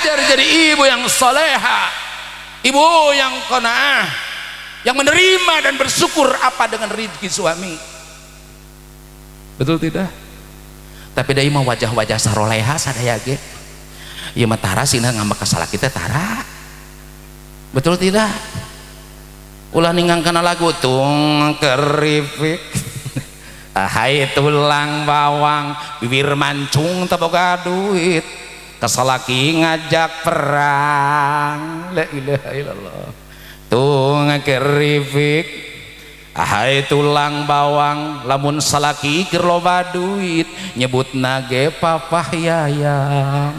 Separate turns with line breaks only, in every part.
Belajar jadi ibu yang soleha, ibu yang qanaah, yang menerima dan bersyukur apa dengan rezeki suami. Betul tidak? Tapi da mah wajah-wajah saroleha sadaya ge. Ieu mah tara sina ngambek ka salaki teh tara. Betul tidak? Ulah ninggang kana lagu tung keripik. Hai tulang bawang, bibir mancung teu boga duit. Kasalaki ngajak perang. La ilaha illallah. Tung keripik. Hai tulang bawang, lamun salaki keur loba duit, nyebutna ge papah yayang.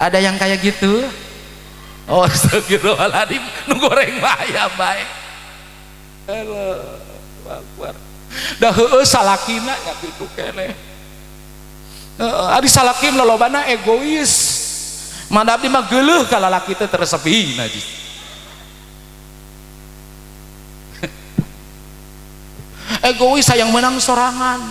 Ada yang kayak gitu? Oh, astagfirullahaladzim, nu goreng bahaya bae. Allahu Akbar. Dah heueuh salakina nya kitu keneh. Heeh, ari salaki lolobana egois. Mana abdi mah geuleuh ka lalaki teh teresepi najis. Egois sayang menang sorangan.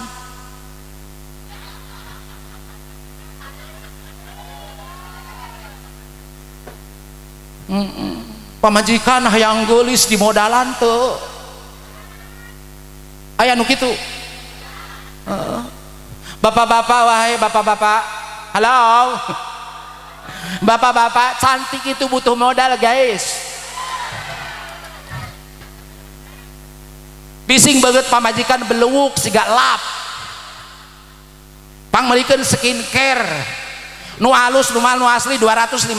Pamajikan hayang geulis di modalan teu. Aya nu kitu. Bapak-bapak, wahai bapak-bapak, halo. Bapak-bapak, cantik itu butuh modal, guys. Bising banget pamajikan beluwuk siga lap. Pangmeulikeun skincare nu halus nu mahal nu asli 250.000.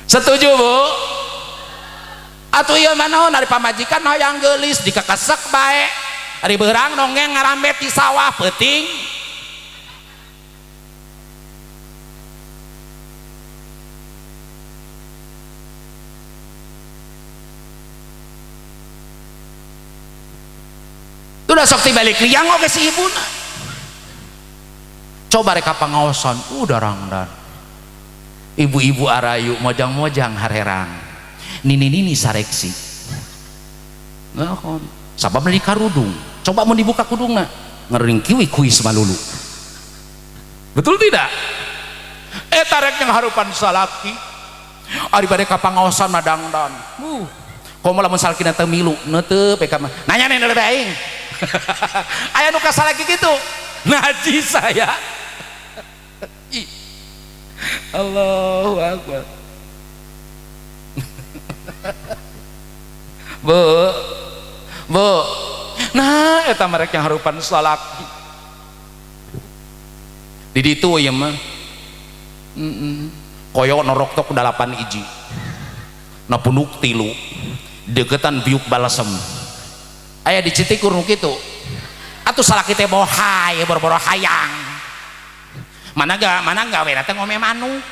Setuju, Bu? Atuh ieu mah naon ari pamajikan hayang geulis dikekesek bae. Ari beurang nonggeng ngarambet di sawah peuting. Udah sok tibalik liang oge si ibuna. Coba reka pangaosan, udah rangdan. Ibu-ibu arayu mojang-mojang harerang. Nini-nini sareksi. Nah, sabab beli karudung. Coba mau dibuka kudungna, ngering kiwi kuis malulu. Betul tidak? Tarek yang harupan salaki. Ari bade ka pangaosan mah dangdan. Komo lamun salakina teu milu, neuteup we ka mah. Nanya nih lebih aing. Aya nu kasalaki kitu. Najis saya. Allahu Akbar. Bu, bu, nah eta mereka yang harupan salaki. Di ditu ieu mah. Koyo norok tok 8 iji. Na punuk 3. Deketan biuk balasem. Aya di Citikur nu kitu. Atuh salaki teh bohai, boro-boro hayang. Mana gawe teh ngome manuk.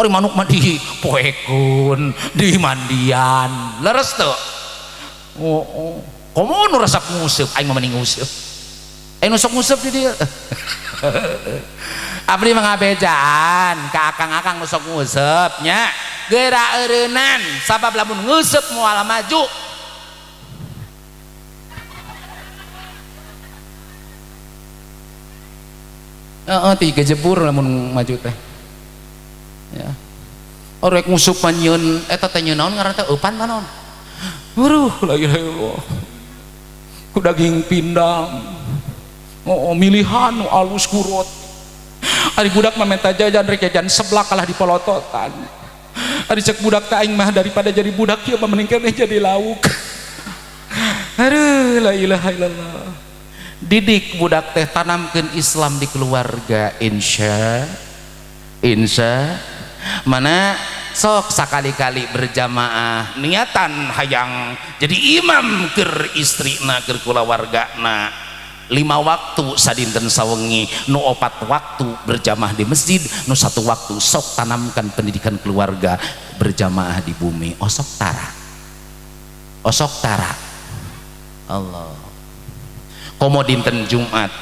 Ari manuk mah di poekun, di mandian. Leres teu? Oh, oh. Komo nu resep nguseup, aing mah mending nguseup. Aing nu sok nguseup di dieu. Abdi mah ngabejaan ka akang-akang nu sok nguseup nya. Geura eureunnan sabab lamun nguseup moal maju. Heeh, tiga jebur lamun maju teh. Ya. Orek nguseup mah nyieun eta teh nyieun naon ngaranna teh eupan mah naon. Aduh, la ilaha illallah. Ku daging pindang. Oh, milihan nu alus kurot. Ari budak mah menta jajan rek jajan seblak kalah dipolototan. Ari cek budak teh aing mah daripada jadi budak ieu mah mending keneh jadi lauk. Aduh, la ilaha illallah. Didik budak teh tanamkeun Islam di keluarga, insya mana sok sakali-kali berjamaah niatan hayang jadi imam keur istrina keur kulawargana. 5 waktu sadinten sawengi, nu 4 waktu berjamaah di masjid, nu 1 waktu sok tanamkan pendidikan keluarga berjamaah di bumi. Osok tara, osok tara. Allah. Komo dinten Jumat,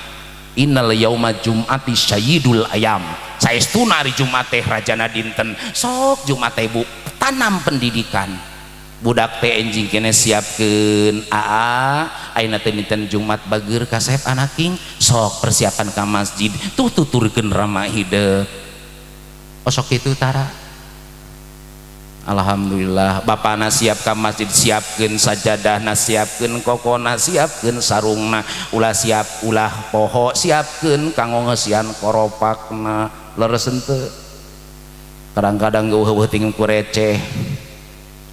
innal yauma jum'ati sayyidul ayam. Saestuna hari Jumat teh rajana dinten. Sok Jumat teh Bu, tanam pendidikan. Budak teh enjing kene siapkeun aa, Ayeuna teh dinten Jumat bageur kasep anaking sok persiapan ka masjid tuh tuturkeun ramah hidup. Osok kitu tara. Alhamdulillah bapana siap ka masjid, siapkeun sajadahna, siapkeun kokona, siapkeun sarungna, ulah siap ulah poho siapkeun kanggo ngeusian koropakna. Leres henteu? Kadang-kadang geuheuh ting ku receh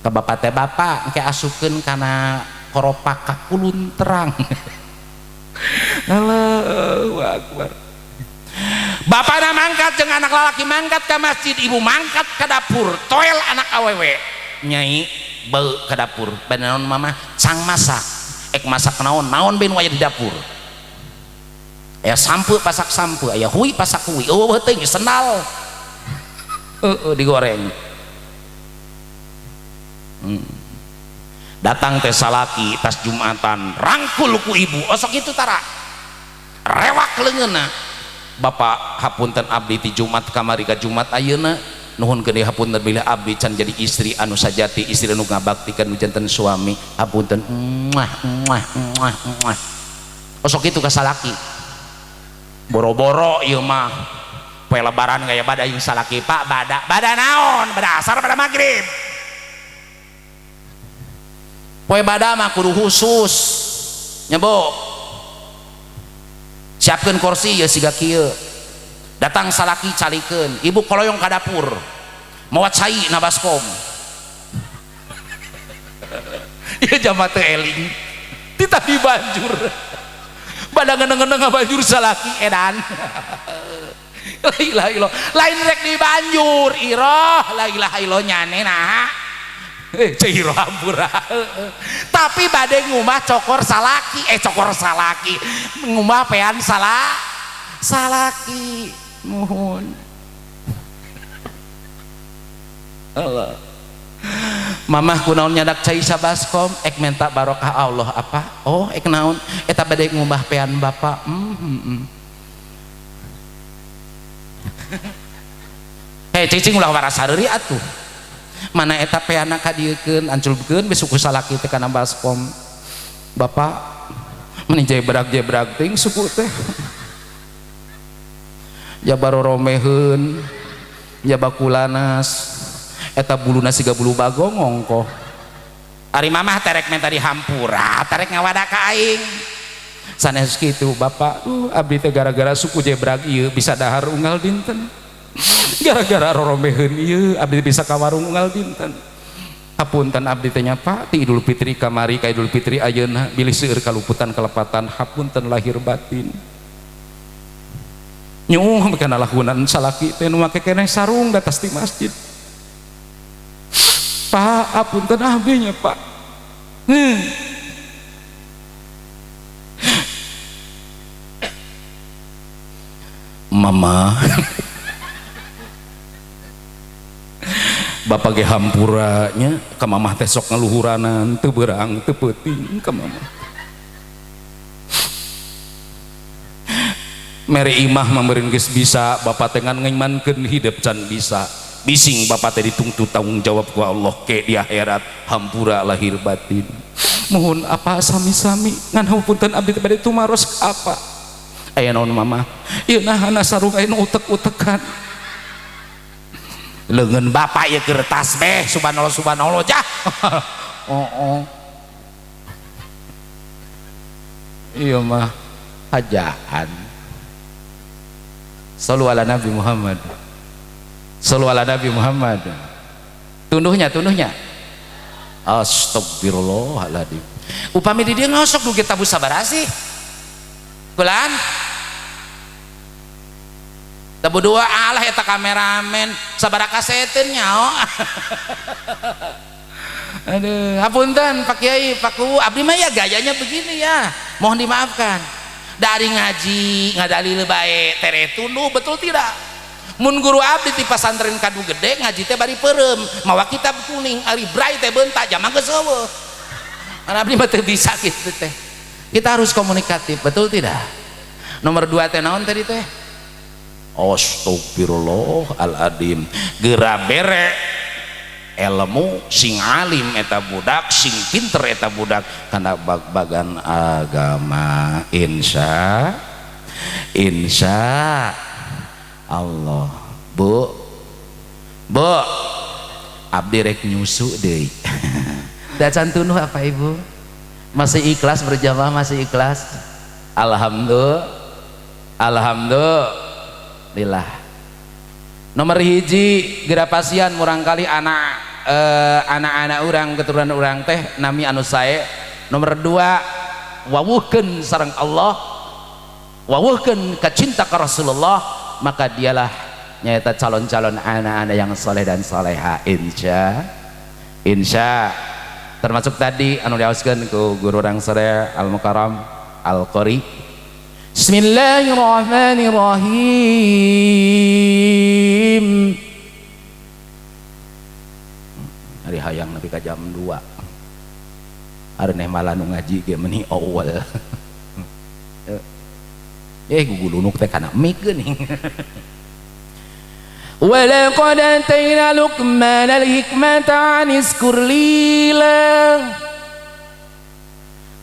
ka bapak teh, bapak engke asupkeun kana koropak ka kulun terang. Allahu akbar. Bapana mangkat jeung anak lalaki mangkat ka masjid, ibu mangkat ka dapur, toel anak awewe. Nyai beu ka dapur, bade naon mama? Cang masak. Ek masak naon? Naon ben aya di dapur. Aya sampe pasak sampe, aya hui pasak hui. Eueuh teuing sendal. Heueuh digoreng. Datang teh salaki tas Jumatan, rangkul ku ibu. Osok itu tara. Rewak leungeunna. Bapak hapunten abdi ti Jumat kamari ka Jumat ayeuna nuhun gede hapunten bilih abdi can jadi istri anu sajati, istri anu ngabaktikan nu janten suami, hapunten muah muah muah muah. Osok itu ka salaki. Boro-boro ieu mah poe lebaran gaya bada jeung salaki, Pak, bada bada naon? Bada asar bada magrib. Poe bada mah kudu khusus nyebok. Siapkeun kursi ya siga kieu. Datang salaki calikeun, ibu koloyong ka dapur. Mawa cai na baskom. Ieu jama teu eling. Ti tadi banjur. Bada ngeuneng-ngeuneng ngabanjur salaki edan. La ilaha illallah. Lain rek dibanjur, iroh la ilaha illallah nyane naha. Ceu iroh hampura. Tapi bade ngumah cokor salaki, cokor salaki. Ngumah pean salaki. Nuhun. Allah. Mamah kunaon nyadak cai sabaskom, ek minta barokah Allah apa? Oh, ek naon? Eta bade ngumah pean bapak. Hei cicing ulah waras sareuri atuh. Mana eta peana kadieukeun anculkeun besuk ku salaki teh kana baskom. Bapak meni jebrak-jebrak ting suku teh. Jaba roromeheun, jaba kulanas, eta buluna siga bulu bagong ngongkoh. Ari mamah terek menta dihampura, terek ngawada ka aing. Sanes kitu bapak, abdi teh gara-gara suku jebrak ieu bisa dahar unggal dinten. Gara-gara roromeheun ieu abdi bisa ka warung unggal dinten. Hapunten abdi teh nya Pak, ti Idul Fitri kamari ka Idul Fitri ayeuna bilih seueur kaluputan kalepatan, hapunten lahir batin. Nyuh kana lakunan salaki teh nu make keneh sarung datas di masjid. Pak, hapunten abdi nya Pak. Mama bapak ge hampuranya ka mamah teh sok ngaluhuranan teu beurang teu peuting ka mamah. Mere imah mameureun geus bisa bapak teh ngan ngaimankeun hidup can bisa. Bising bapak teh ditungtut tanggung jawab ku Allah ke di akhirat, hampura lahir batin. Mohon apa sami-sami ngan hapunten abdi teh bade tumaros apa. Aya naon mamah? Ieu nahana sarung aya nu utek-utekan. Leungeun bapak ieu keur tasbih subhanallah subhanallah jah. Oh. Ieu mah hajaan. Sallu ala Nabi Muhammad. Sallu ala Nabi Muhammad. Tunduhnya, tunduhnya. Astagfirullahaladzim. Upami di dieu ngosok dugi tabu sabaraha sih? Kulan? Tabu dua alah eta kameramen sabaraha kaseteun nyaho. Aduh, hapunten Pak Kiai, Pak Kuwu, abdi mah ya gayanya begini ya. Mohon dimaafkan. Dari ngaji ngadalil bae tere tunduh, betul tidak? Mun guru abdi ti pasantren Kadu Gede ngaji teh bari peureum, mawa kitab kuning, ari bray teh beunta jama geus eueuh. Mana abdi mah teu bisa kitu teh. Kita harus komunikatif, betul tidak? Nomor 2 teh naon tadi teh? Astagfirullahaladzim. Geura bere Ilmu sing alim eta budak, sing pinter eta budak kana bag-bagan agama, insya insya Allah. Bu, Bu, abdi rek nyusu deui. Da can tunuh apa Ibu? Masih ikhlas berjamaah, masih ikhlas? Alhamdulillah. Alhamdulillah. Nomor hiji geura pasian murangkali anak, anak-anak urang, keturunan urang teh nami anu sae. Nomor 2 wawuhkeun sareng Allah, wawuhkeun ka cinta ka Rasulullah, maka dialah nyaeta calon-calon anak-anak yang soleh dan soleha, insya insya. Termasuk tadi anu diaoskeun ku guru urang sadaya Al Mukarram Al Qori. Bismillahirrahmanirrahim. Hari hayang nepi ka jam 2. Hari neh malah nu ngaji ge meni awal. Gugulunuk teh kana mik geuning. Walaqad atayna Luqman al-hikmata an iskur lillah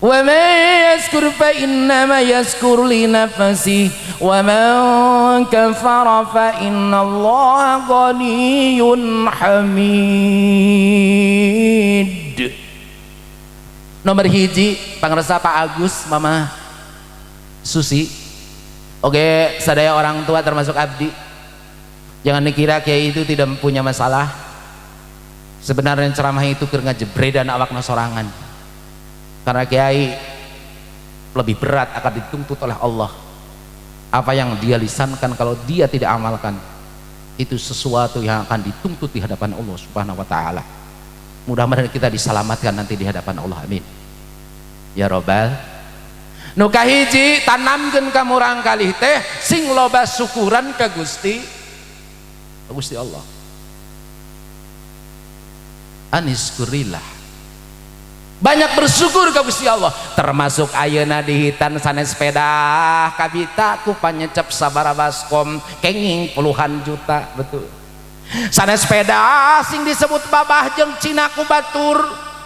wa man yaskur fa innama yaskur li nafsihi wa man kafara fa innallaha ghaniyyun hamid. Nomor hiji pangresa Pak Agus, Mama Susi, oke, sadaya orang tua termasuk abdi, jangan dikira kiai itu tidak punya masalah. Sebenarnya ceramah itu keur ngajebredan awakna sorangan, karena kiai lebih berat akan dituntut oleh Allah. Apa yang dia lisankan kalau dia tidak amalkan itu sesuatu yang akan dituntut di hadapan Allah Subhanahu wa taala. Mudah-mudahan kita diselamatkan nanti di hadapan Allah, amin ya robbal. Nu kahiji tanamkeun ka murangkalih teh sing loba syukuran ka Gusti, Gusti Allah. Aniskurillah, banyak bersyukur ke Gusti Allah, termasuk ayeuna di hitan sanes sepeda kabita ku panyecep sabara baskom kenging puluhan juta, betul. Sanes sepeda sing disebut babah jeung Cina ku batur,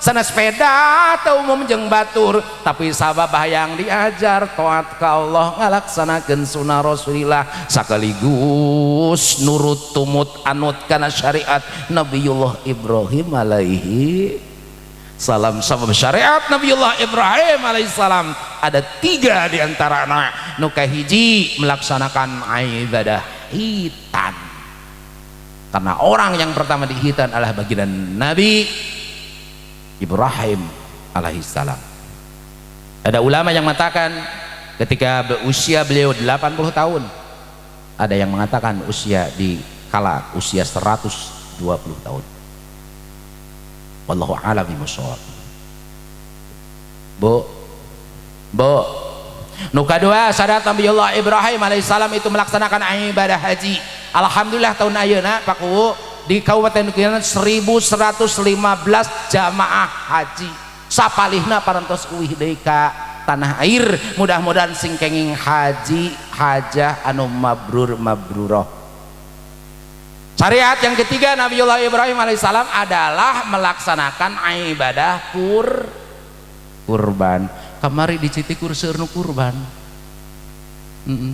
sanes sepeda teu umum jeung batur, tapi sababah yang diajar taat ka Allah, ngalaksanakeun sunnah Rasulillah, sekaligus nurut tumut anut kana syariat Nabiullah Ibrahim alaihi salam. Sabab syariat Nabiullah Ibrahim alaihissalam ada 3 di antara anak. Nu kahiji melaksanakan ibadah hitan, karena orang yang pertama dihitan adalah baginda Nabi Ibrahim alaihissalam. Ada ulama yang mengatakan ketika berusia beliau 80 tahun, ada yang mengatakan usia di kala usia 120 tahun. Wallahu a'lam bishawab. Bu, Bu, nu kadua syarat Nabiullah Ibrahim alaihissalam itu melaksanakan ibadah haji. Alhamdulillah tahun ayeuna Pak Kuwu di Kabupaten Kuningan 1115 jamaah haji, sapalihna parantos uih deui ka tanah air. Mudah-mudahan sing kenging haji hajah anu mabrur mabruroh. Syariat yang ketiga Nabiullah Ibrahim alaihissalam adalah melaksanakan ibadah kurban. Kamari di Citikur seueur nu kurban.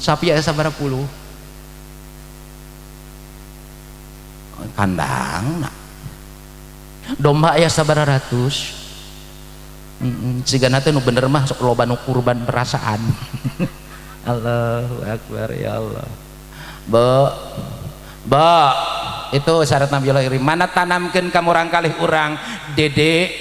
Sapi aya sabaraha puluh kandang, domba aya sabaraha ratus. Sigana teh nu bener mah sok loba nu kurban perasaan. Allahu akbar ya Allah. Bu, Bu, itu syarat Nabiullah Ibrahim. Mana tanamkeun ka murangkalih urang dede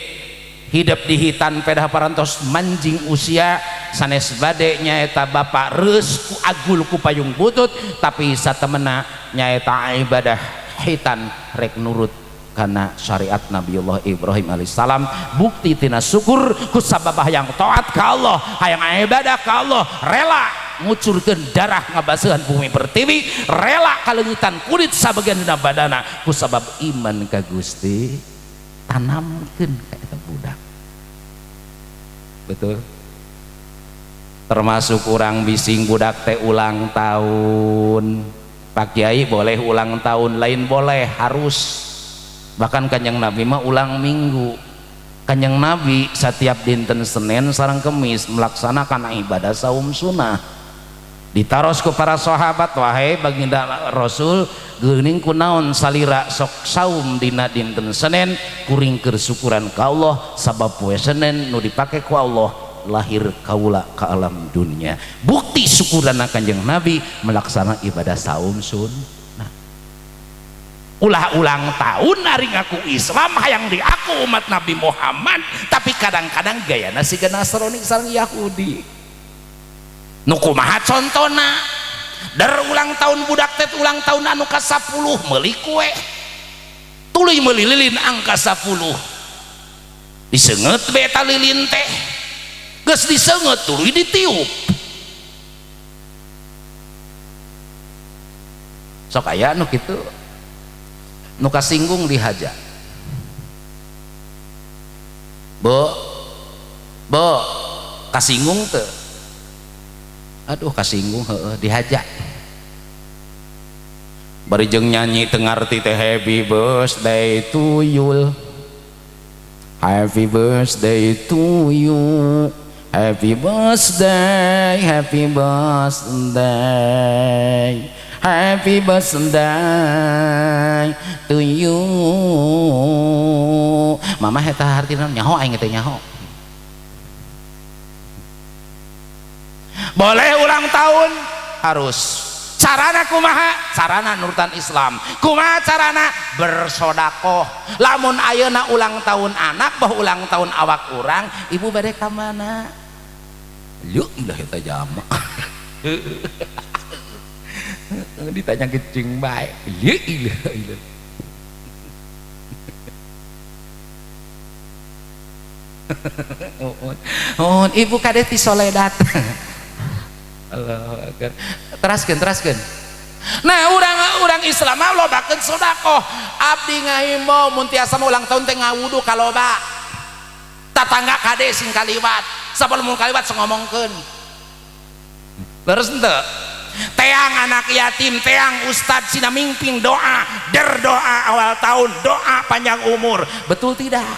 hidup di hitan pedah parantos manjing usia, sanes bade nyaeta bapak reus ku agul ku payung butut, tapi satemena nyaeta ibadah hitan rek nurut karena syariat Nabiullah Ibrahim alaihissalam. Bukti tina syukur ku sababah yang taat ka Allah, hayang ibadah ka Allah, rela ngucurkeun darah ngabaseuhan bumi pertiwi, rela kaleungitan kulit sabagian dina badana ku sabab iman ka Gusti, tanamkeun ka eta budak. Betul, termasuk urang bising budak teh ulang tahun. Pak Kiai boleh ulang tahun, lain boleh, harus. Bahkan Kanjeng Nabi mah ulang minggu. Kanjeng Nabi setiap dinten Senin sareng Kemis melaksanakan ibadah saum sunnah. Ditaros ku para sahabat, wahai baginda Rasul, geuning kunaon salira sok saum dina dinten Senin, kuring keur syukuran ka Allah sabab poe Senin nu dipake ku Allah lahir kaula ka alam dunia. Bukti syukurana Kanjeng Nabi melaksanakan ibadah saum sunnah. Ulah ulang tahun ari ngaku Islam hayang diaku umat Nabi Muhammad, tapi kadang-kadang gayana siga Nasrani sareng Yahudi. Nu kumaha contona? Der ulang tahun budak teh ulang tahun anu ka 10 meuli kue. Tuluy meuli lilin angka 10. Diseungeut be eta lilin teh. Geus diseungeut tuluy ditiup. Sok aya nu kitu. Nu kasinggung dihaja. Bo. Bo, kasinggung teu? Aduh kasinggung heueuh dihaja. Bari jeung nyanyi teu ngarti teh happy birthday to you. Happy birthday to you. Happy birthday, happy birthday. Happy birthday to you. Mama eta hartina nyaho aing teh nyaho. Boleh ulang tahun harus. Carana kumaha? Carana nurutan Islam. Kumaha carana? Bersodakoh. Lamun ayeuna ulang tahun anak bah ulang tahun awak urang, ibu bade ka mana? Yuk udah eta jama. Ditanya kecing bae. Ieu ieu. Oh, ibu kade ti soledat. Allahu akbar. Teraskeun, teraskeun. Nah, urang Islam mah lobakeun sedekah. Abdi ngahimbau mun tiasa mah ulang tahun teh ngawudu ka loba. Tatangga kade sing kaliwat. Sapoe mun kaliwat sok ngomongkeun. Leres henteu? Teang anak yatim, teang ustad sina mingping doa, der doa awal tahun, doa panjang umur. Betul tidak?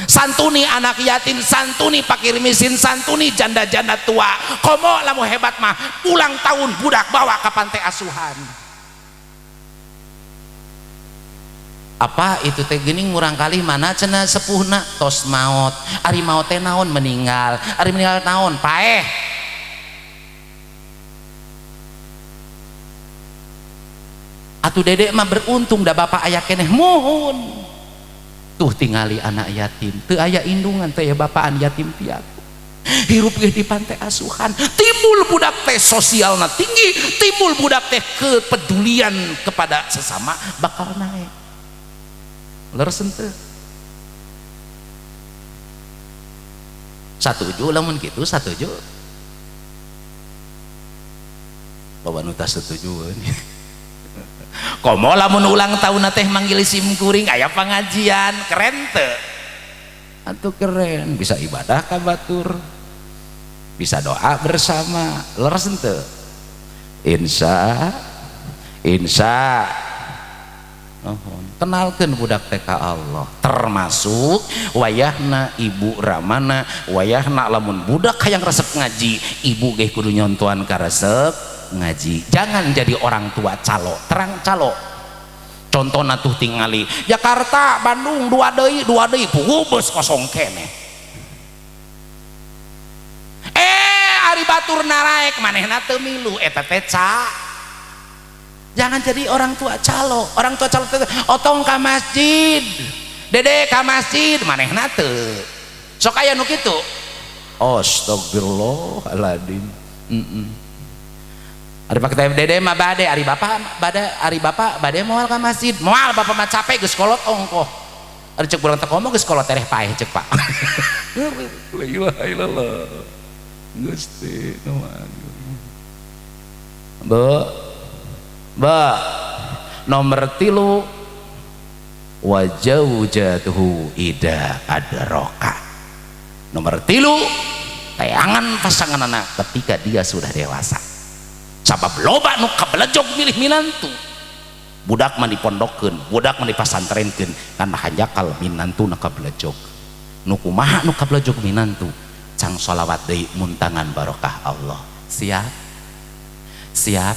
Santuni anak yatim, santuni fakir miskin, santuni janda-janda tua. Komo lamu hebat mah ulang tahun budak bawa ke pantai asuhan. Apa itu teh geuning murang kali mana cenah sepuhna tos maot. Ari maot teh naon meninggal, ari meninggal naon paeh. Atuh dedek mah beruntung da bapak aya keneh muhun. Tuh tingali anak yatim, teu aya indungan, teu aya bapaan yatim piatu. Hirup ge di pantai asuhan, timbul budak teh sosialna tinggi, timbul budak teh kepedulian kepada sesama bakal naik. Leres henteu? Satuju lamun kitu, satuju. Bawa nu tah setujueun. Komo lamun ulang tahun teh manggil sim kuring aya pengajian, keren teu? Atuh keren, bisa ibadah ka batur, bisa doa bersama, leres henteu? Insya insya nuhun. Kenalkeun budak teh ka Allah, termasuk wayahna ibu ramana, wayahna lamun budak hayang resep ngaji, ibu ge kudu nyontohan ka resep ngaji. Jangan jadi orang tua calo, terang calo. Contohna tuh tingali Jakarta, Bandung, dua deui puguh bus kosong keneh. Ari batur naraek manehna teu milu eta teh ca. Jangan jadi orang tua calo. Orang tua calo teh otong ka masjid, dede ka masjid manehna teu. Sok aya nu kitu. Astagfirullahaladzim. Ari pakai dede mah bade, ari bapak bade, ari bapak bade moal ka masjid. Moal bapak mah capek geus kolot ongkoh. Ari cek urang teh komo geus kolot tereh paeh cek Pak. La ilaha illallah. Gusti nu agung. Bu. Ba. Nomor 3 wa jaujatuhu ida adraka. Nomor 3 tayangan pasangan anak ketika dia sudah dewasa. Sabab loba nu kabelejog milih minantu. Budak mah dipondokkeun, budak mah dipasantrenkeun kana hanjakal minantu na kablejog. Nu kumaha nu kablejog minantu? Cang sholawat deui muntangan barokah Allah. Siap? Siap?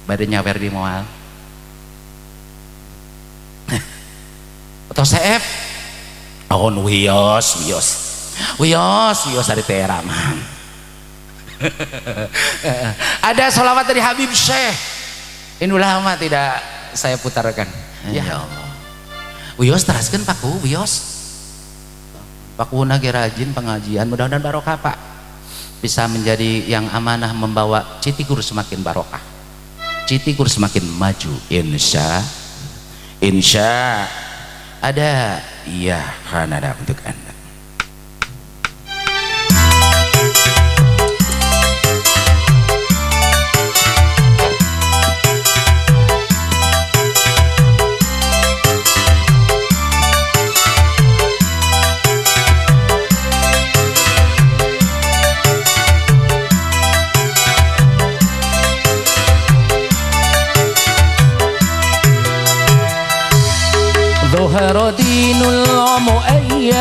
Bade nyawer di moal? Atau CF? Oh nu wios, wios. Wios, wios dari tera mah. Ada sholawat dari Habib Syekh. Ini lama tidak saya putarkan. Ya Allah. Wios teraskeun Pak Ku, wios. Pak Ku ge rajin pengajian, mudah-mudahan barokah Pak. Bisa menjadi yang amanah membawa Citikur semakin barokah. Citikur semakin maju, insya insya. Ada ya Hanada untuk Anda. ظهر دين المؤيد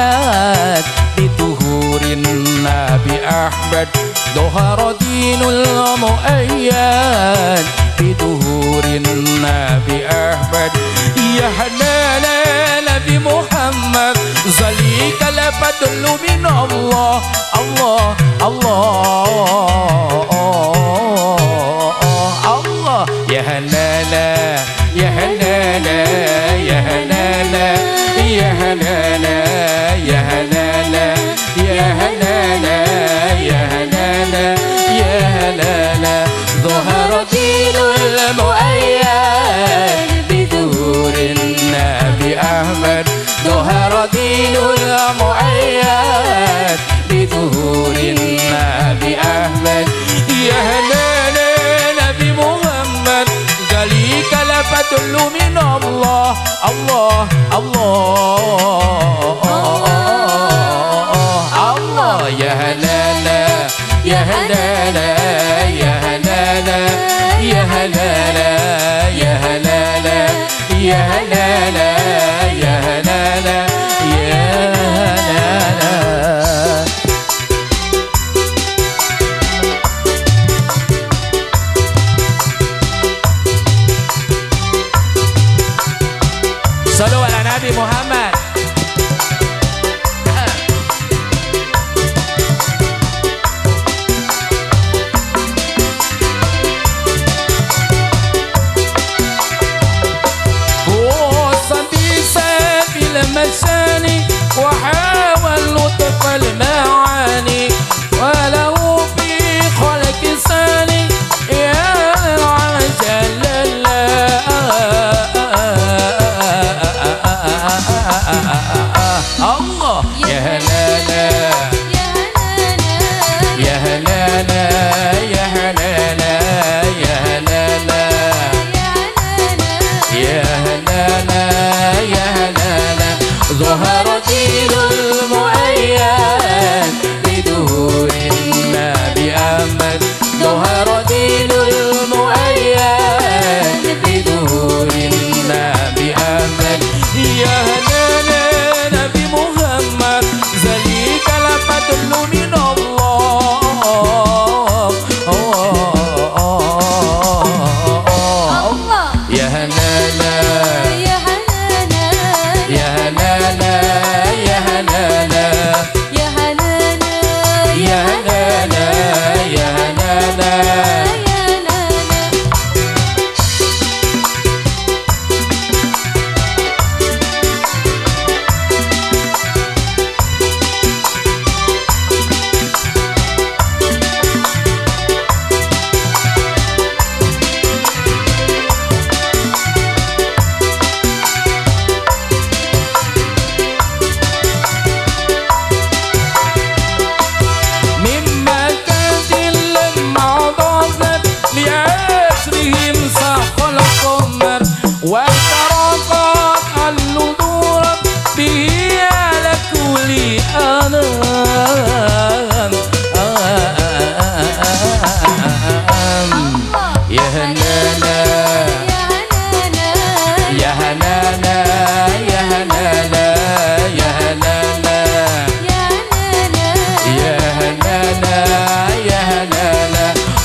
بظهور النبي أحمد. ظهر دين المؤيد بظهور النبي أحمد. يا هلالا نبي محمد ذلك الفضل من الله الله الله الله. يا هلالا يا هلالا يا هلالا يا هلالا يا هلالا يا هلالا يا هلالا يا هلالا. ظهر دين المؤيد بظهور النبي أحمد. ظهر دين المؤيد بظهور النبي أحمد. يا هلالا نبي محمد ذلك الفضل من الله الله الله الله. يا هلالا يا هلالا يا هلالا يا هلالا يا هلالا يا هلالا يا هلالا يا هلالا. صلوا على نبي محمد.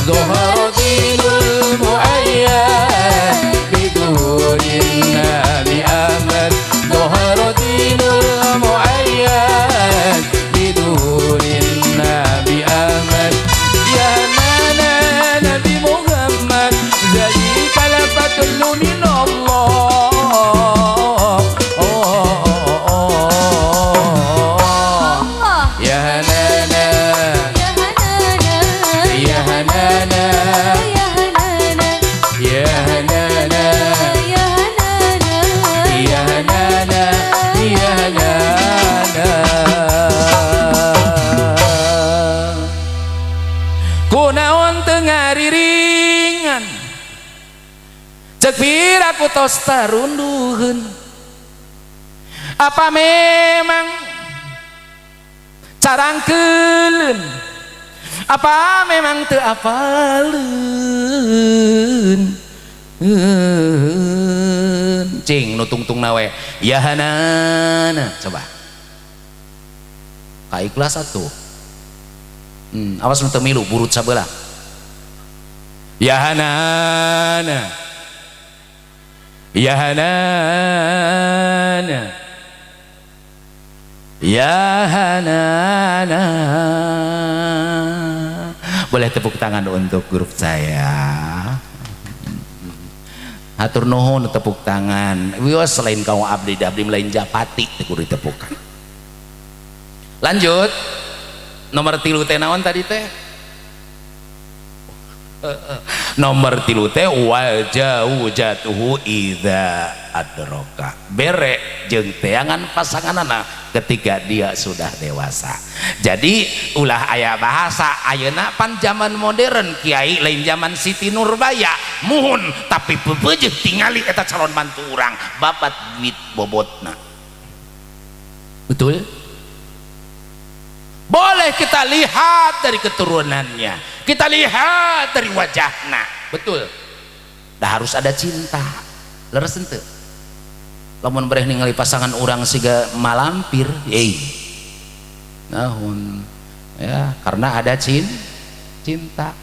ظهر دين المؤيد بدور النبي أحمد، ظهر دين المؤيد بدور النبي أحمد. يا نانا نبي محمد، ذلك الفضل من الله. يا هنانا يا هنانا يا هنانا يا هنانا يا هنانا. Kunaon teu ngariringan, cek piraku tos tarunduheun. Apa memang carangkeuleun, apa memang teu apaleun? Cing nu tungtungna we ya hanana, coba ka ikhlas atuh. Awas nu teu milu burut sabelah. Ya hanana ya hanana ya hanana. Boleh tepuk tangan untuk grup saya. Hatur nuhun tepuk tangan. Wios selain kau abdi, abdi lain japati teu kudu ditepukan. Lanjut. Nomor 3 teh naon tadi teh? Nomor 3 teh wajauhjatuhu idza adroka. Bere jeung teangan pasanganana ketika dia sudah dewasa. Jadi ulah aya bahasa ayeuna pan zaman modern kiai lain zaman Siti Nurbaya muhun, tapi pepeujeuh tingali eta calon mantu urang babat duit bobotna. Betul? Boleh kita lihat dari keturunannya, kita lihat dari wajahna, betul. Dah harus ada cinta. Leres henteu? Lamun bareh ningali pasangan urang siga malampir, eh naon ya, karena ada cinta.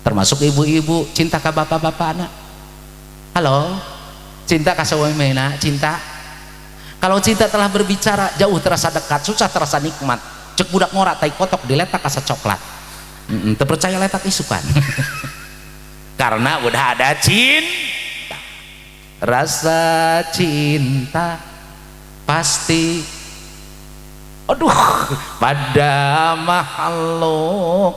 Termasuk ibu-ibu cinta ke bapak-bapak anak. Halo, cinta ka suamina, cinta. Kalau cinta telah berbicara, jauh terasa dekat, susah terasa nikmat. Cek budak ngora tai kotok diletak asa coklat. Terpercaya letak isukan. Karena udah ada cinta. Rasa cinta pasti aduh pada makhluk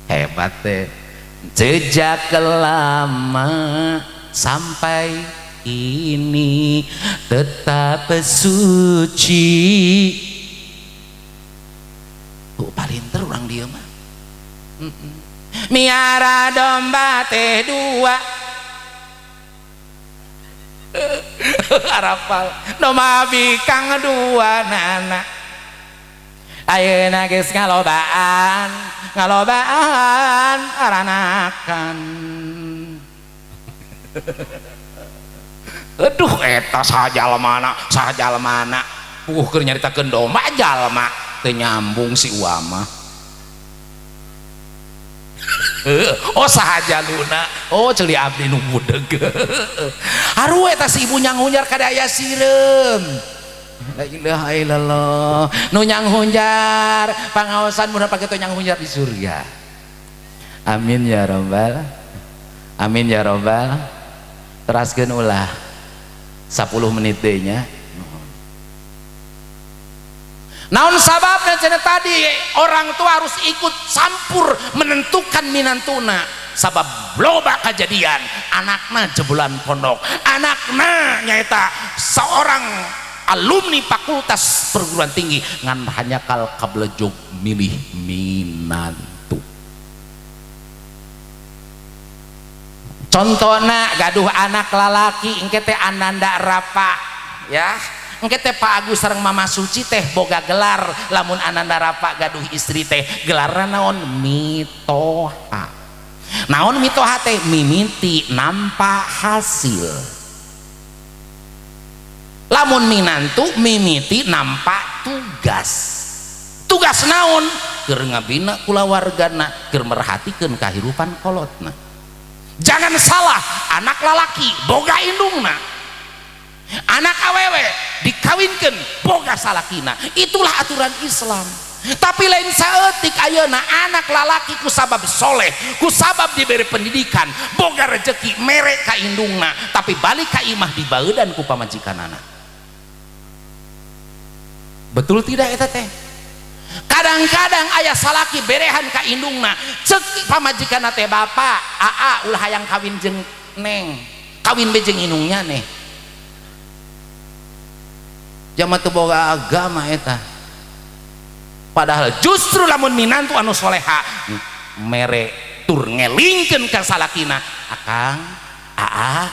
hebat deh. Sejak lama sampai ini tetap suci. Tuh palinter orang dia mah. Miara domba teh dua. Arapal domba bikang dua nana. Ayeuna geus ngalobaan, ngalobaan aranakan. Aduh eta saha jalmana, saha jalmana. Puguh keur nyaritakeun domba jalma teu nyambung si uama. Oh saha jaluna, oh ceuli abdi nu budeg. Haru eta si ibu nyanghunjar kada aya sireum. La ilaha illallah. Nu nyanghunjar pangaosan mun pake nyanghunjar di surga. Amin ya robbal. Amin ya robbal. Teraskeun ulah 10 menit deui nya. Naon sababna cenah tadi orang tua harus ikut campur menentukan minantuna. Sabab loba kejadian anakna jebolan pondok, anakna nyaeta seorang alumni fakultas perguruan tinggi ngan hanya kal kablejog milih minantu. Contohna gaduh anak lalaki engke teh Ananda Rapa ya, engke teh Pak Agus sareng Mama Suci teh boga gelar. Lamun Ananda Rapa gaduh istri teh gelarna naon? Mitoha. Naon mitoha teh? Mimiti nampak hasil. Lamun minantu mimiti nampak tugas. Tugas naon? keur ngabina kulawargana, keur merhatikeun kahirupan kolotna. Jangan salah, anak lalaki boga indungna, anak awewe dikawinkeun boga salakina. Itulah aturan Islam. Tapi lain saeutik ayeuna anak lalaki ku sabab soleh, ku sabab diberi pendidikan, boga rejeki mere ka indungna, tapi balik ka imah dibeudan ku pamajikanana. Betul tidak eta teh? Kadang-kadang aya salaki berehan ka indungna, cek pamajikanna teh, "Bapak, aa ulah hayang kawin jeung neng, kawin be jeung indungnya nih." Jama teu boga agama eta. Padahal justru lamun minantu anu soleha mere tur ngelingkeun ka salakina, "Akang, aa,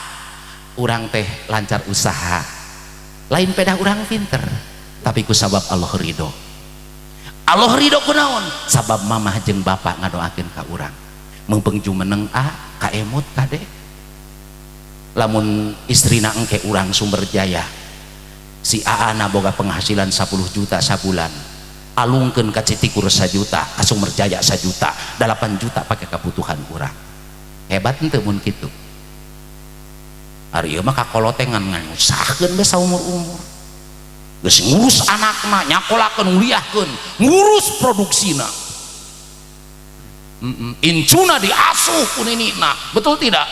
urang teh lancar usaha lain pedah urang pinter, tapi ku sabab Allah ridho." Allah ridho kunaon? Sabab mamah jeung bapak ngadoakeun ka urang. Meungpeung jumeneng a ka emut kade lamun istrina engke urang Sumber Jaya, si aa na boga penghasilan 10 juta sabulan, alungkeun ka Citikur 1 juta, ka Sumber Jaya 1 juta, 8 juta pakai kebutuhan urang. Hebat henteu mun kitu? Ari ieu mah kakolote ngan nganyusahkeun be saumur-umur. Geus ngurus anakna, nyakolakeun, nguliahkeun, ngurus produksina, incuna diasuh ku ninina. Betul tidak?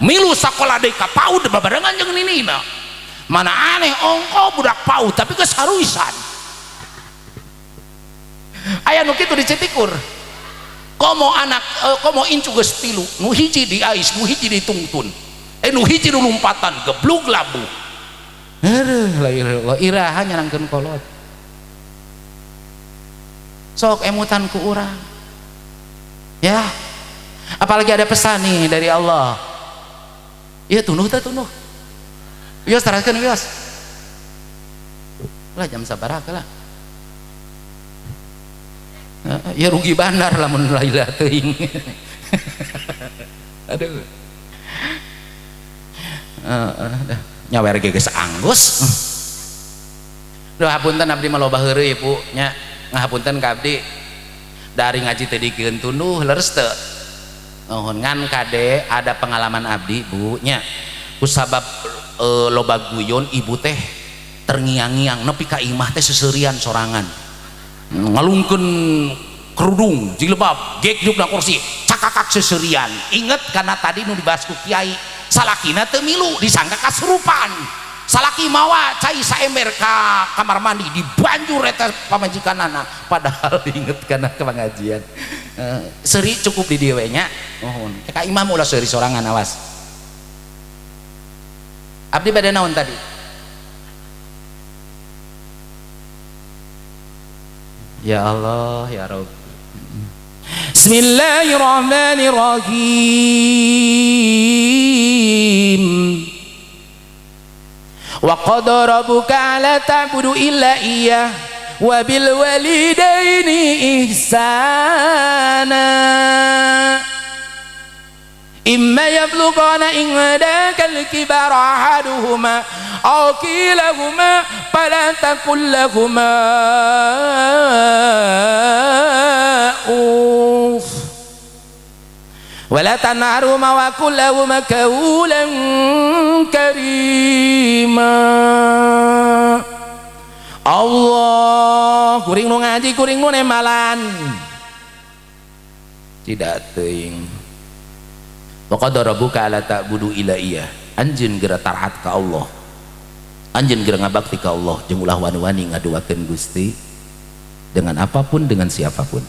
Milu sakola deui ka PAUD babarengan jeung ninina. Mana aneh, ongko budak PAUD tapi geus haruisan. Aya nu kitu di Citikur. Komo anak komo incu geus tilu, nu hiji di ais, nu hiji ditungtun, nu hiji nu lompatan geblug labuh. Aduh, la ilaha illallah, iraha nyenangkeun kolot? Sok emutan ku urang ya. Apalagi ada pesan nih dari Allah. Iya, tunduh teh, tunduh. Wios, teraskeun wios lah, jam sabaraha lah ya, rugi bandar lamun laila teuing. Aduh, nyawer ge geus anggus. Duh, hapunten, abdi mah loba heureuy, Bu, nya. Ngahapunten ka abdi dari ngaji teh dikeun tunduh, leres teu? Nuhun. Ngan kade ada pengalaman abdi, Bu, nya. Kusabab loba guyon, ibu teh terngiang-ngiang nepi ka imah teh seserian sorangan, ngalungkeun kerudung jilbab, gegjug na kursi, cakakak seserian. Inget karena tadi nu dibahas ku kiai, salakina teu milu, disangka kasurupan. Salaki mawa cai saember ka kamar mandi, dibanjur eta pamajikanana, padahal inget karena pengajian. Seri cukup di dieu we nya. Nuhun. Ka imam ulah seuri sorangan, awas. Abdi bade naon tadi? Ya Allah, ya Rabb. Bismillahirrahmanirrahim. Wa qada rabbuka alla ta'budu illa iyyah wa bil walidaini ihsana. Imma yablughanna indaka al-kibara ahaduhuma aw kilahuma fala taqul lahuma uff wala tanharhuma wa qul lahuma qawlan karima. Allah, kuring nu ngaji, kuring nu nembalan tidak teuing. Wa qad rabbuka alla ta'budu illa iyyah. Anjeun geura taat ka Allah, anjeun geura ngabakti ka Allah, jeung ulah wani-wani ngaduakeun Gusti dengan apapun, dengan siapapun.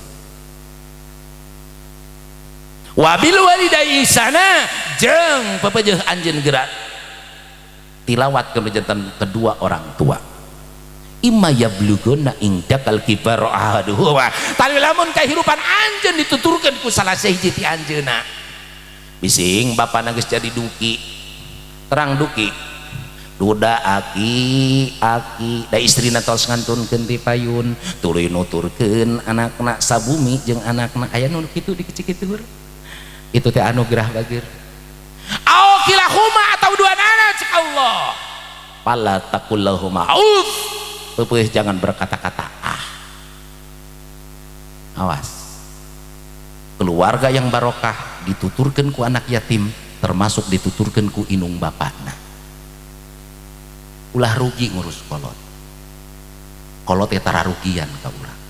Wabil walidayni ihsana, jeung pepeujeuh anjeun geura tilawat kemejantan kedua orang tua. Imma yabluguna indakal kibar ahaduhuma, tali lamun kahirupan anjeun dituturkeun ku salah sahiji ti anjeunna, bising bapana geus jadi duki, terang duki duda aki aki da istrina tos ngantunkeun ti payun, tuluy nuturkeun anakna sabumi jeung anakna. Aya nu kitu di Cikitur itu teh anugerah bageur. Au kilahuma atau dua anak, cek Allah, fala taqul lahuma uff, peupeus jangan berkata-kata ah. Awas. Keluarga yang barokah dituturkan ku anak yatim, termasuk dituturkan ku inung bapakna. Ulah rugi ngurus kolot. Kolot ya tara rugian ka urang.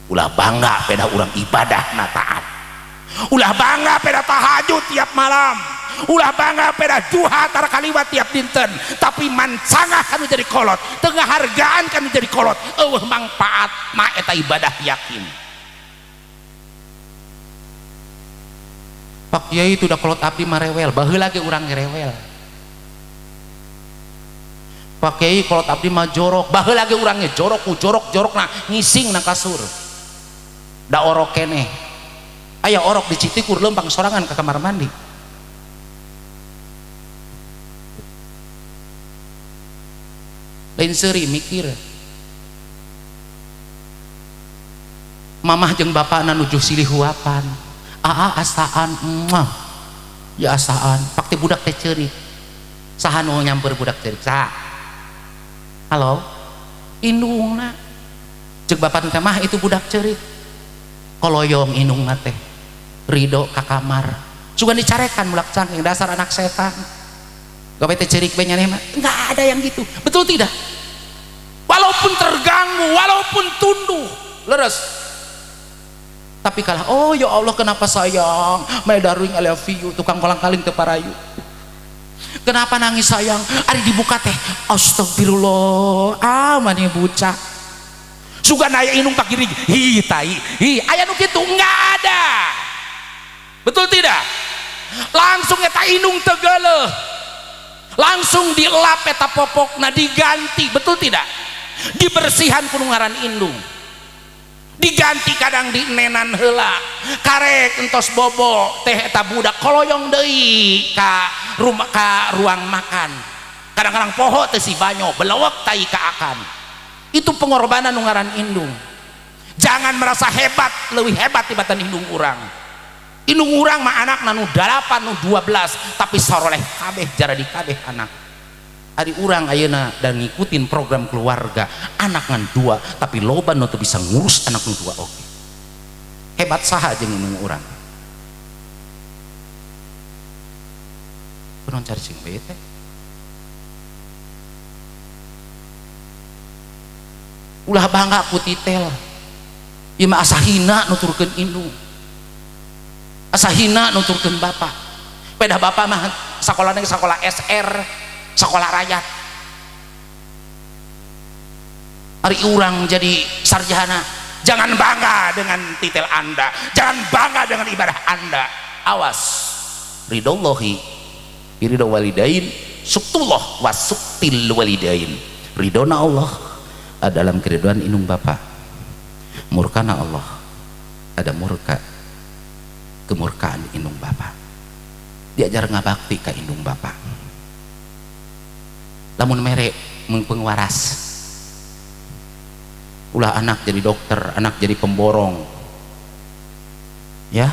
Ulah bangga peda urang ibadah na taat. Ulah bangga peda tahajud tiap malam. Ulah bangga peda duha tara kaliwat tiap dinten. Tapi mancangah kanu jadi kolot, teu ngahargaan kanu jadi kolot. Eueuh mangpaat ma eta ibadah yakin. Pak Kiai itu udah kolot abdi marewel, baheula ge urang ngerewel. Pak Kiai kolot abdi mah jorok, baheula ge urang ge jorok ku jorok-jorokna ngising na kasur. Da orok keneh. Aya orok dicitikur lempang sorangan ke kamar mandi. Lain seuri mikir. Mamah jeung bapakna nuju silih huapan. Aa asaan, muah. Ya asaan, pakti budak teh ceurik. Saha nu nyamper budak ceurik? Saha? Halo? Indungna. Ceuk bapak teh mah itu budak ceurik. Koloyong indungna teh. Ridho ka kamar. Sugan dicarekan mulak cangking dasar anak setan. Gawe teh ceurik bae nyaneh mah. Enggak ada yang gitu. Betul tidak? Walaupun terganggu, walaupun tunduh, leres. Tapi kalah, oh ya Allah kenapa sayang, my darling I love you, tukang kolang kaling teu parayu. Kenapa nangis sayang? Ari dibuka teh, astagfirullah, ah mani bucah. Sugan aya indung pakirig, hi tai, hi aya nu kitu enggak ada. Betul tidak? Langsung eta indung teu geuleuh. Langsung dilap eta popokna diganti, betul tidak? Dibersihan ku nu ngaran indung. Diganti kadang di nenan heula karek entos bobo teh eta budak koloyong deui ka rumah ka ruang makan. Kadang-kadang poho teh si banyo belewek tai ka akan. Itu pengorbanan nu ngaran indung. Jangan merasa hebat, leuwih hebat tibatan indung urang. Indung urang mah anakna nu 8 nu 12 tapi saroleh kabeh jaradi kabeh anak. Ari urang ayeuna dan ngikutin program keluarga anak ngan 2 tapi loba nu teu bisa ngurus anak nu 2 oke. Hebat saha jeung indung urang. Kunaon cari sing bae teh? Ulah bangga ku titel. Ieu mah asa hina nuturkeun indung. Asa hina nuturkeun bapak. Pedah bapak mah sakolana sekolah SR, sekolah rakyat. Ari urang jadi sarjana, jangan bangga dengan titel Anda, jangan bangga dengan ibadah Anda. Awas, ridhollahi ridho walidain, suktullah wasuktil walidain. Ridhona Allah dalam keriduan indung bapak, murkana Allah ada murka kemurkaan indung bapak. Diajar ngabakti ka indung bapak. Lamun mere mengpengwaras, ulah anak jadi dokter, anak jadi pemborong, ya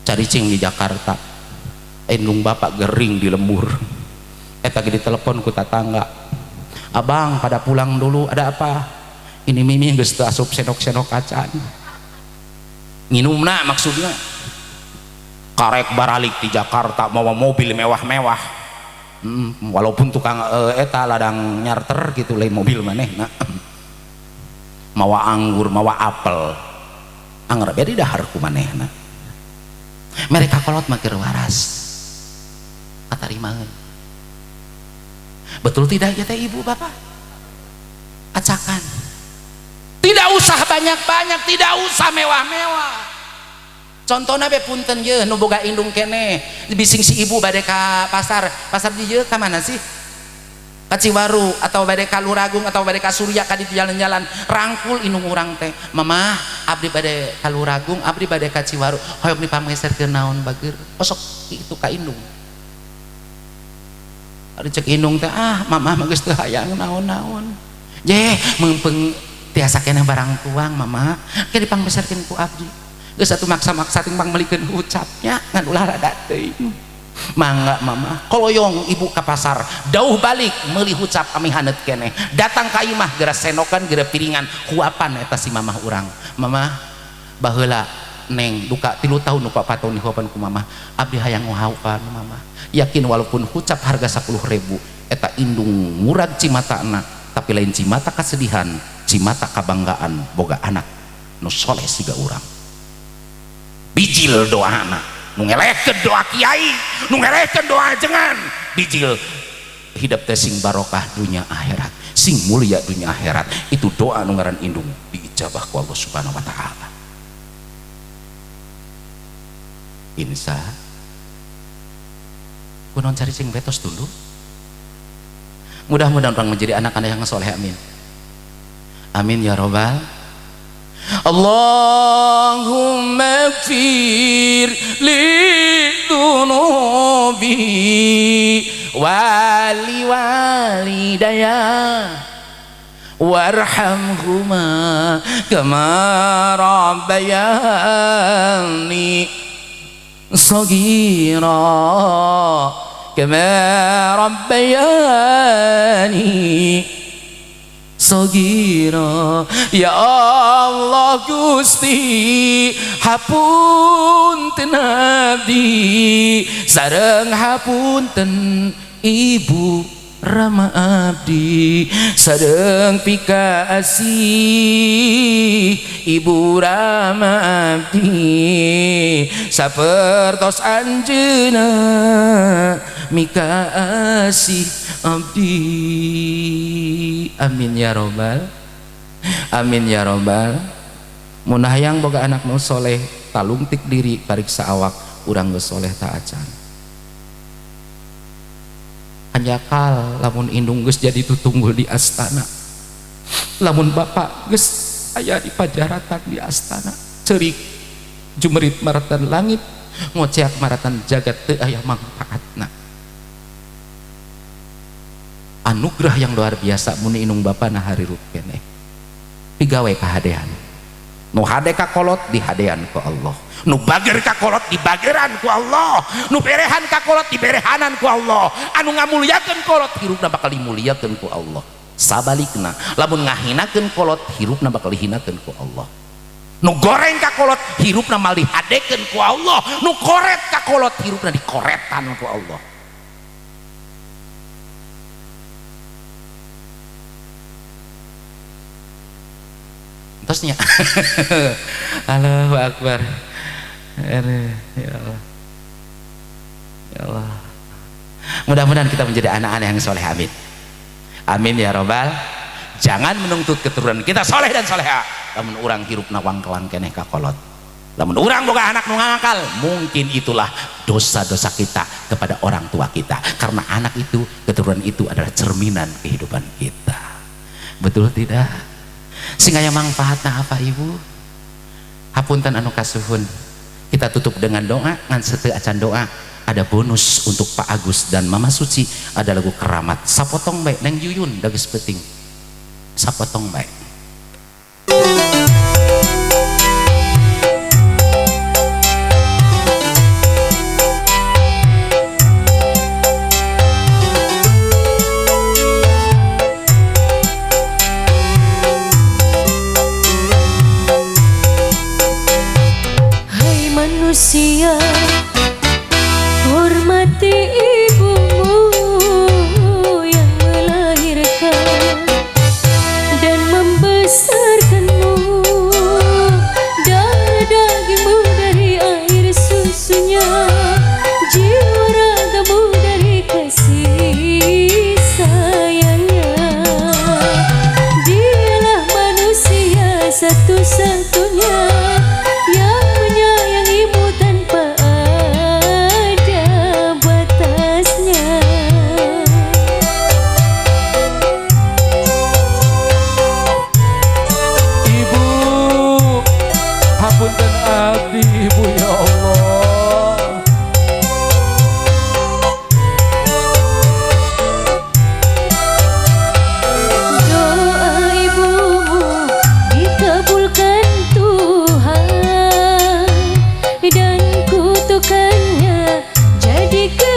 cari cing di Jakarta, indung bapak gering di lembur, eta ge ditelepon ku tatangga, abang pada pulang dulu, ada apa? Ini mimi geus teu asup senok-senok acan, nginumna maksudnya, karek baralik di Jakarta mawa mobil mewah-mewah. Walaupun tukang eta ladang nyarter gitu lain mobil manehna. Mawa anggur, mawa apel. Anggur beda dahar ku manehna. Mereka kolot mah keur waras. Katarimaeun. Betul tidak ya teh ibu bapak? Acakan. Tidak usah banyak-banyak, tidak usah mewah-mewah. Contohna be punten ye nu boga indung keneh, bising si ibu bade ka pasar, pasar di ye ka mana sih? Ka Ciwaru atau bade ka Luragung atau bade ka Surya ka di jalan-jalan, rangkul indung urang teh. Mamah abdi bade ka Luragung, abdi bade ka Ciwaru, hoyong dipangmeserkeun naon bageur. Osok itu ka indung. Ari cek indung teh ah mamah mah geus teu hayang naon-naon. Ye meungpeung tiasa keneh barang tuang mamah, ke dipangmeserkeun ku abdi. Geus atuh maksa-maksa ting pangmelikeun ucapnya ngan ulah rada teuing. Mangga mama koloyong ibu ka pasar dauh balik meuli hucap ami haneut keneh datang ka imah geura senokan geura piringan huapan eta si mamah urang. Mama baheula neng duka 3 tahun nu 4 tahun dihuapan ku mama, abdi hayang ngahuapan mama. Yakin walaupun hucap harga 10.000 eta indung murag cimatana, tapi lain cimata kasedihan, cimata kabanggaan boga anak nu soleh siga urang. Bijil doana nu ngelehkeun doa kiai, nu ngelehkeun doa ajengan, bijil hidup teh sing barokah dunia akhirat, sing mulia dunia akhirat. Itu doa nu ngaran indung diijabah ku Allah Subhanahu wa taala. Insya kunaon cari sing betos dulu. Mudah-mudahan orang menjadi anak-anak yang soleh, amin. Amin ya robbal. Allahumma gfir li dunubi wali walidaya warhamhuma kama rabbayani saghira kama rabbayani saghira. Ya Allah Gusti hapunten abdi sareng hapunten ibu rama abdi sareng pikaasih ibu rama abdi sapertos anjeunna mikaasih abdi. Amin ya robbal amin ya robbal. Mun hayang boga anak nu soleh talungtik diri pariksa awak urang geus soleh ta acan. Hanjakal lamun indung geus jadi tutunggul di astana, lamun bapak geus aya di pajaratan di astana, ceurik jumerit maratan langit ngoceak maratan jagat teu aya mangfaatna. Anugerah yang luar biasa mun indung bapa na harirut keneh pigawe kahadean. Nu hade ka kolot dihadean ku Allah, nu bager ka kolot dibageran ku Allah, nu berehan ka kolot diberehanan ku Allah, anu ngamulyakeun kolot hirupna bakal dimuliakeun ku Allah. Sabalikna lamun ngahinakeun kolot hirupna bakal dihinakeun ku Allah. Nu goreng ka kolot hirupna mal dihadekeun ku Allah, nu koret ka kolot hirupna dikoretan ku Allah. Terusnya Allahu Akbar. Ya Allah, ya Allah. Mudah-mudahan kita menjadi anak-anak yang soleh, amin. Amin ya robbal. Jangan menuntut keturunan kita soleh dan soleha lamun urang hirupna wangkelang keneh ka kolot. Lamun urang boga anak nu ngakal, mungkin itulah dosa-dosa kita kepada orang tua kita, karena anak itu, keturunan itu adalah cerminan kehidupan kita. Betul tidak? Sing aya mangfaatna apa ibu? Hapunten anu kasuhun. Kita tutup dengan doa, ngan seteu acan doa. Ada bonus untuk Pak Agus dan Mama Suci, ada lagu keramat. Sapotong bae Neng Yuyun dageus peuting. Sapotong bae.
Manusia, hormati ibumu yang melahirkan dan membesarkanmu, darah dagingmu dari air susunya, jiwa ragamu dari kasih sayangnya. Dialah manusia satu-satunya yang menyayangimu tanpa ada batasnya.
Ibu, hapunten abdi ibu ya Allah.
Doa ibumu dikabulkan Tuhan, dan kutukannya jadi ke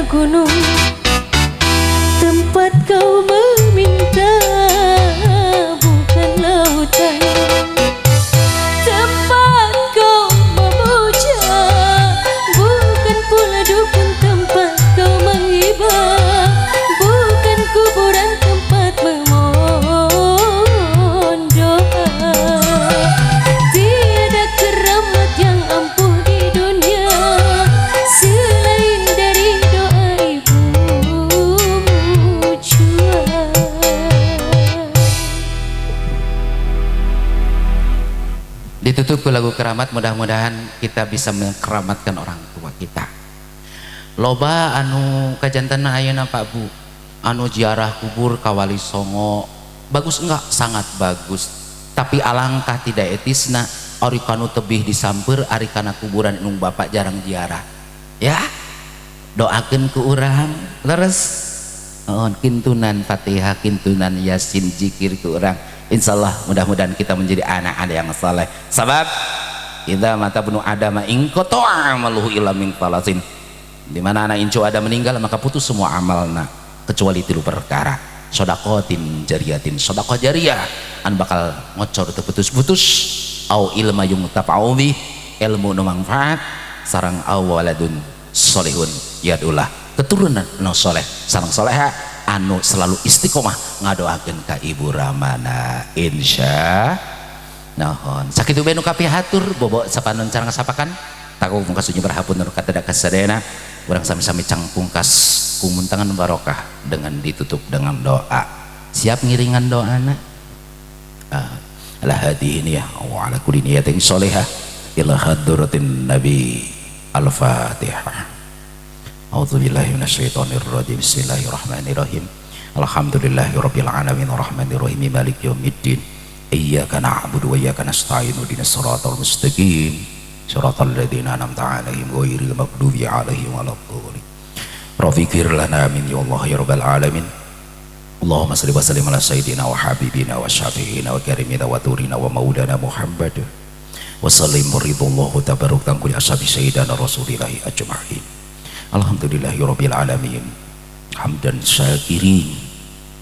Gunung tempat kau meminta, bukan lautan tempat kau memuja, bukan pula dukun tempat kau menghibah, bukan kuburan tempat memohon doa. Tiada keramat yang ampuh di dunia selain dari doa ibumu jua.
Ditutup ke lagu keramat, mudah-mudahan kita bisa mengkeramatkan orang tua kita. Loba anu kajantena ayeuna, Pak, Bu, anu ziarah kubur ka Wali Songo. Bagus enggak? Sangat bagus. Tapi alangkah tidak etisna ari kanu tebih disamper, ari kana kuburan indung bapak jarang ziarah. Ya, doakeun ku urang leres. Oh, kintunan Fatihah, kintunan Yasin, zikir ku urang. Insyaallah mudah-mudahan kita menjadi anak-anak yang saleh. Sebab idza mata ibnu adama inqata'a amaluhu illa min thalatsin. Di mana anak incu ada meninggal, maka putus semua amalna kecuali tilu perkara. Sodakotin jariyatin, sodakoh jariyah an bakal ngocor teu putus-putus, au ilma yuntafa'u bih, ilmu nu manfaat, sareng au waladun solihun yadullah, keturunan nu soleh sareng soleha anu selalu istiqomah ngadoakeun ka ibu ramana, insya. Nuhun sakitu bae nu kapihatur, bobo sapanon carang sapakan takung pungkas unyu berhapun nu kata kasadayana. Urang sami-sami cangpungkas kumuntangan barokah dengan ditutup dengan doa. Siap ngiringan doana? Ala hadhihi niyah wa ala kulli niyatin sholihah ila hadratin nabi. Al-fatihah. A'udzubillahi minasyaitonir rajim. Bismillahirrahmanirrahim. Alhamdulillahi rabbil alamin arrahmanir rahim maliki yaumiddin. Iyyaka na'budu wa iyyaka nasta'in ihdinas siratal mustaqim. Siratal ladzina an'amta 'alaihim ghairil maghdubi 'alaihim waladdallin. Rabbighfir lana amin ya Allah ya rabbal alamin. Allahumma shalli wa sallim ala sayyidina wa habibina wa syafi'ina wa karimina wa turina wa maulana Muhammad. Wa sallim ridallahu tabaraka kulli ashabi sayyidina Rasulillahi ajma'in. Alhamdulillahi rabbil alamin. Hamdan syakirin,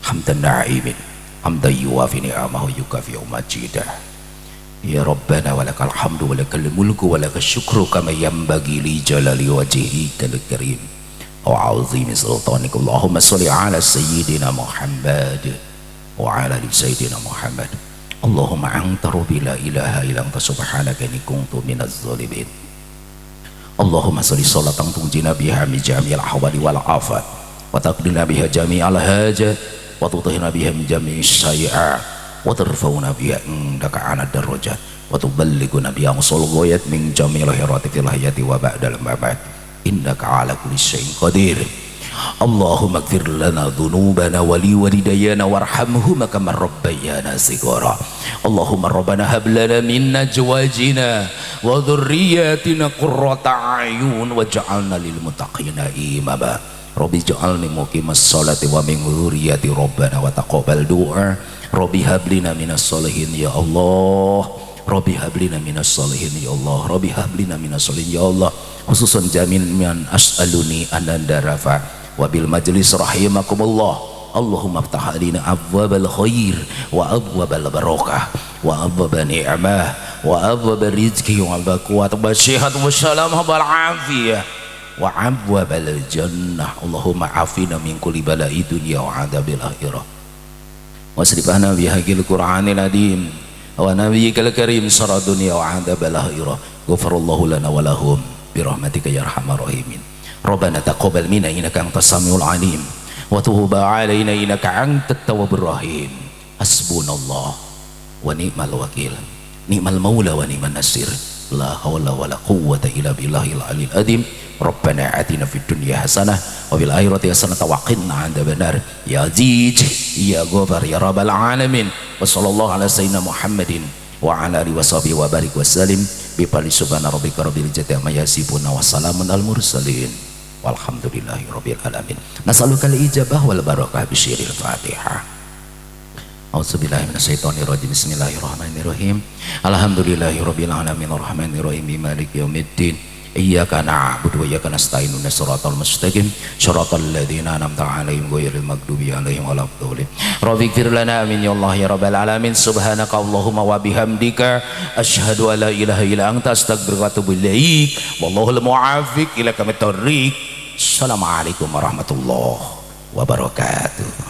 hamdan na'imin, hamdan yuwafi ni'amahu yukafi majidah. Ya Rabbana walakal hamdu walakal mulku walakal syukru kama yanbaghi li jalali wajhikal karim wa 'azimi sultanik. Allahumma sholli ala sayyidina Muhammad wa ala ali sayyidina Muhammad. Allahumma anta rabbi la ilaha illa anta subhanaka inni kuntu minaz zalimin. Allahumma sholli sholatan tunjina biha min jami'il ahwali wal afat wa taqdina biha jami'al hajat wa tutahhirna biha min jami'is sayyi'at wa tarfa'una biha indaka 'ala darajat wa tuballighuna biha aqsal ghayat min jami'il khairati fil hayati wa ba'dal mamat innaka 'ala kulli syai'in qadir. Allahumma ighfir lana dhunubana wa li walidayna warhamhuma kama rabbayana shighara. Allahumma rabbana hab lana min azwajina wa dhurriyyatina qurrata a'yun waj'alna lil muttaqina imama. Rabbi ij'alni muqimas sholati wa min dzurriyyati rabbana wa taqabbal du'a. Rabbi hab lana minas sholihin ya Allah. Rabbi hab lana minas sholihin ya Allah. Rabbi hab lana minas sholihin ya Allah. Khususan jamin man as'aluni ananda rafa wa bil majlis rahimakumullah. Allahumma ftah alina abwabal khair wa abwabal barakah wa abwab ni'mah wa abwab rizki wa abwab quwwat wa sihat wa salamah wal afiyah wa abwabal jannah. Allahumma afina min kulli bala'i dunya wa adzabil akhirah. Wasrifana bihaqil qur'anil azim wa nabiyyikal karim syarra dunya wa adzabil akhirah. Ghafarallahu lana wa lahum bi rahmatika ya arhamar rahimin. Rabbana taqabbal minna innaka antas samiul alim wa tub alaina innaka antat tawwabur rahim. Hasbunallah wa ni'mal wakil, ni'mal maula wa ni'man nasir. La haula wala quwwata illa billahil aliyil azim. Rabbana atina fid dunya hasanah wa fil akhirati hasanah wa qina adzabannar. Ya aziz ya ghafar ya rabbal alamin. Wa sallallahu ala sayyidina Muhammadin wa ala alihi washabihi wa barik wa salim. Bi subhana rabbika rabbil izzati amma yasifun wa salamun al mursalin walhamdulillahi rabbil alamin. Nas'aluka al ijabah wal barakah bi syiril Fatihah. A'udzubillahi minasyaitonirrajim. Bismillahirrahmanirrahim. Alhamdulillahi rabbil alamin arrahmanirrahim maliki yaumiddin. Iyyaka na'budu wa iyyaka nasta'in ihdinas siratal mustaqim siratal ladzina an'amta 'alaihim ghairil maghdubi 'alaihim waladdallin. Rabbighfir lana amin ya Allah ya rabbal alamin. Subhanaka Allahumma wa bihamdika asyhadu an la ilaha illa anta astaghfiruka wa atubu ilaik. Wallahul muwaffiq ila aqwamit thoriq. Assalamualaikum warahmatullahi wabarakatuh.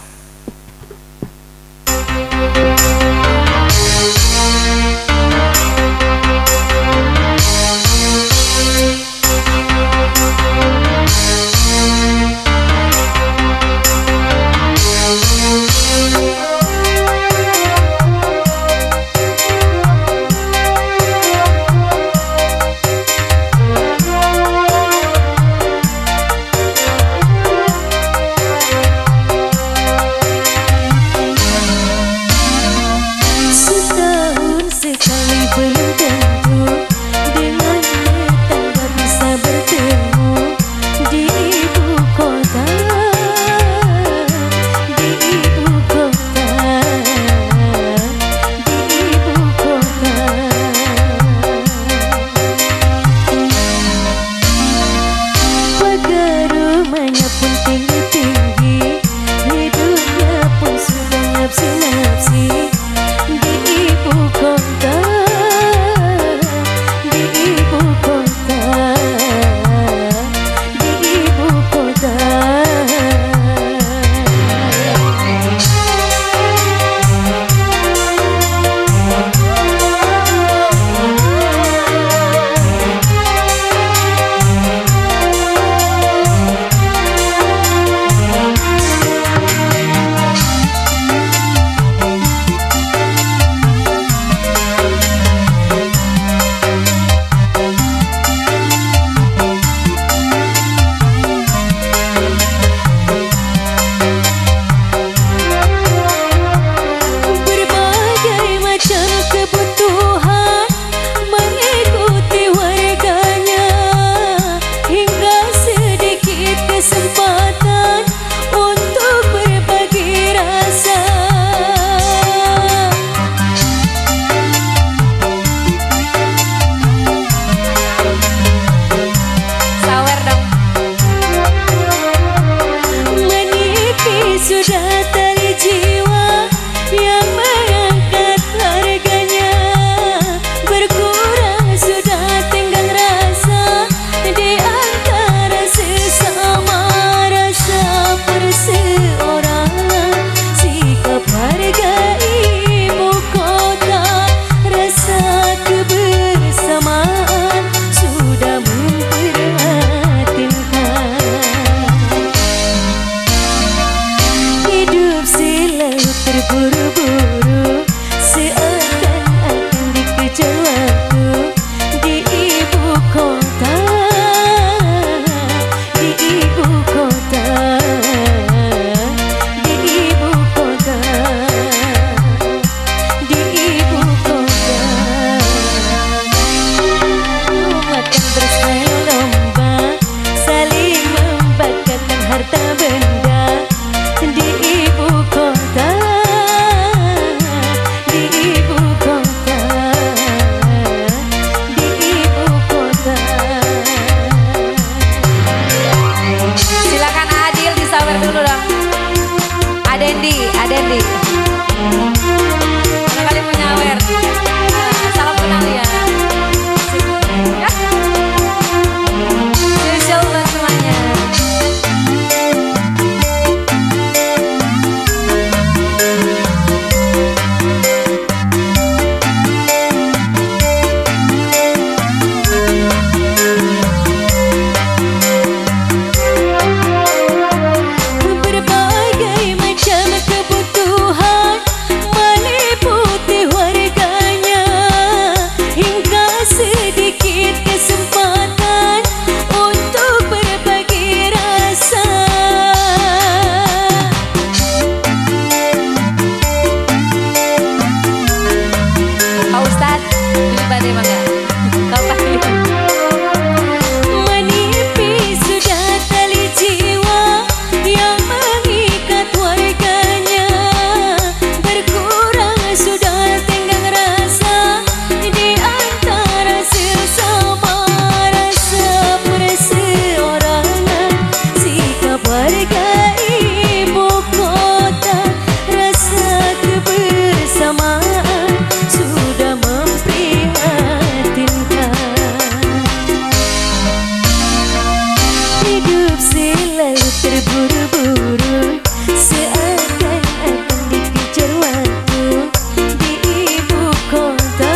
Selalu terburu-buru, seakan-akan dikejar waktu. Di ibu kota,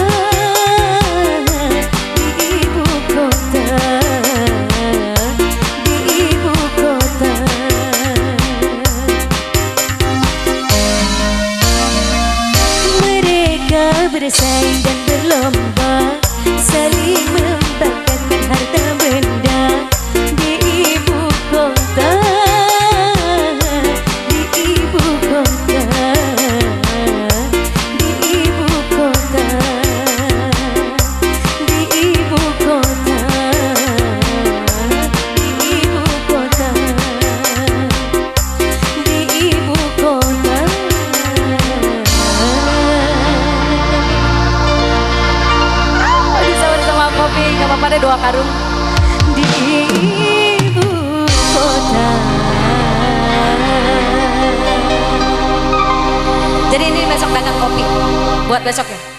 di ibu kota, di ibu kota. Mereka bersaing dan berlomba, saling membanggakan harta benda. Di ibu kota, di ibu kota, di ibu kota, di ibu kota, di ibu kota, di ibu kota.
Aduh, sama-sama kopi, gak apa-apa deh 2 karung.
Di ibu kota.
Jadi ini besok dagang kopi, buat besok ya.